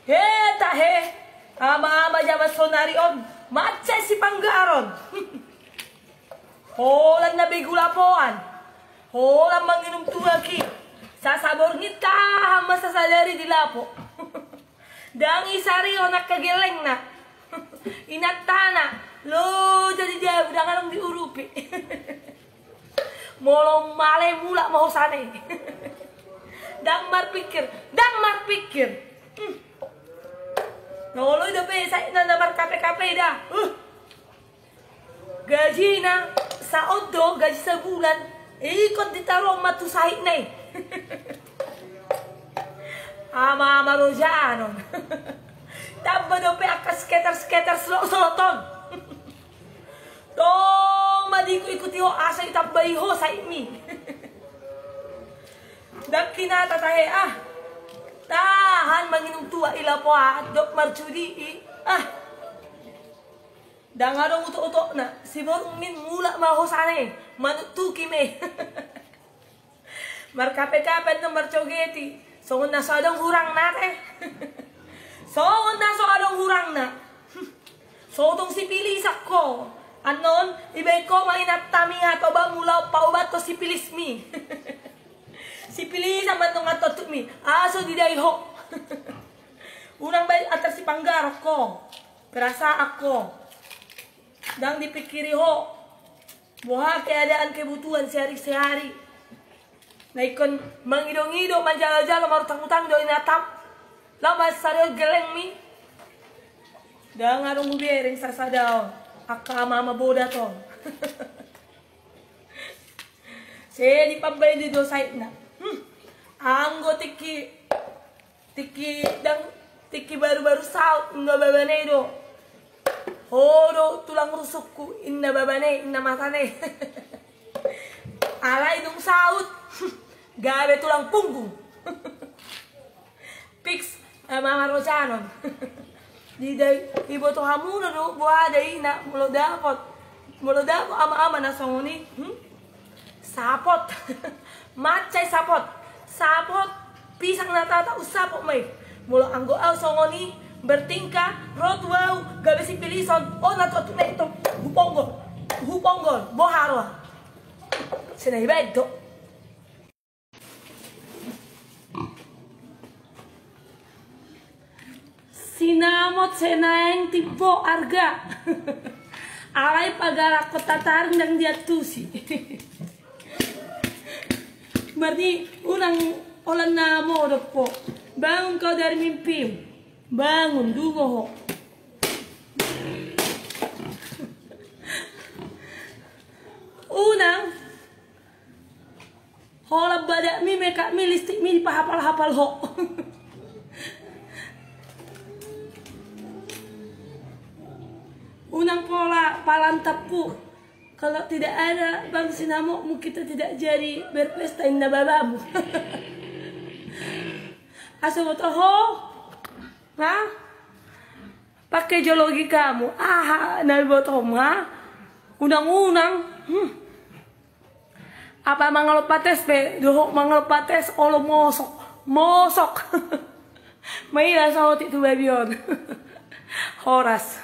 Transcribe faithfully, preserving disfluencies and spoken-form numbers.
He tahe, ama-ama jaman sonari on mansai sipanggaron. Holan na begu lapoan, holan manginum tuak i. Sasaborngin tahan ma sasadari di lapo. Ndang isarihon angka gellengna. Inantana loja di jabu, ndang adong diurupi. Molo male mulak ma hosana i. Ndang marpikir, ndang marpikir. Hmm. Na olo i dope saitna na markape-kape da. Uh. Gajina saon do, gaji sabulan. Ingkon ditaruhon ma tu saitna i. Ama-ama rojanon. Tamba dope angka skater-skater solot-solot on. Tong ma diikut-ikuti ho asa ditambai ho saitmi. Ndang kinata tahe ah. Tahan manginum tuak i, lapoan dohot marjudi i. Ah. Ndang adong utok-utokna, siborngin mulak ma hosana i, manuktuki ma i. Markape-kape annon marjoget i, songon na so adong hurangna ate. Songon na so adong hurangna. So tung sipilisan ho. Annon, dibaen ho ma inantami, hatop ba mulak paobathon sipilismi. Sipilisan ma annon antotutmi, asa didai ho. Unang baen antar sipanggaron ho. Perasaan ho. Ndang dipikiri ho boha keadaan kebutuhan sehari-sehari. Na ingkon mangido-ngido, manjalo-jalo, marutang-utang do inantam. Laho mansarihon gellengmi. Ndang adong hubereng sasada on. Angka ama-ama bodat on. Sai dipambaen do saitna. Hmm. Anggo tingki Tingki ndang, tingki baru-baru saut, inna babana i do. Ho do tulang rusukku, inna babana i, inna matana i. Alai dung saut, gabe tulang punggung. Fix, eh, ama-ama rojanon. Di dai, diboto hamuna do, boha da ina, molo dapot. Molo dapot ama-ama na songon i, hmm? Sapot. Mansai sapot. Sapot. Pisang na tata, unsapot ma i. Molo anggo au songon i, bertingkah, ro tu au, gabe sipilison, on na tuak-tuak na i tong, huponggol. Huponggol. Boha roha. Sai na dibaen do. Sinamot sai naeng timbo arga. Alai pagar angkon tataring ndang diantusi. Berarti unang holan na modom ho. Bangun kau dari mimpimu. Bangun, dungo ho. Unang holan badakmi, makeupmi, lipstikmi dipahapal-hapal ho. Unang pola palan tampu. Kalau tidak ada bang sinamotmu, kita tidak jadi berpesta, inna babamu. Asa boto ho. Ha? Pakai jo logikamu. Aha na dibotomu, ha? Unang-unang. Hmm. Apa mangalompa tes pe, dohot mangalompa tes, olo mosok. Mosok. Maila saotik tu babi on. Horas.